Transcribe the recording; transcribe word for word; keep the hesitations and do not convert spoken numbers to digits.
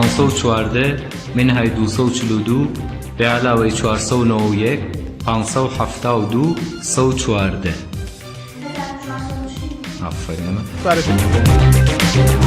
Panc sed û çardeh, min hay du sed û çil û du, bi elawê çar sed û newid û yek, panc sed û hefta û du, sed û çardeh. Aferin hemen. Barışık.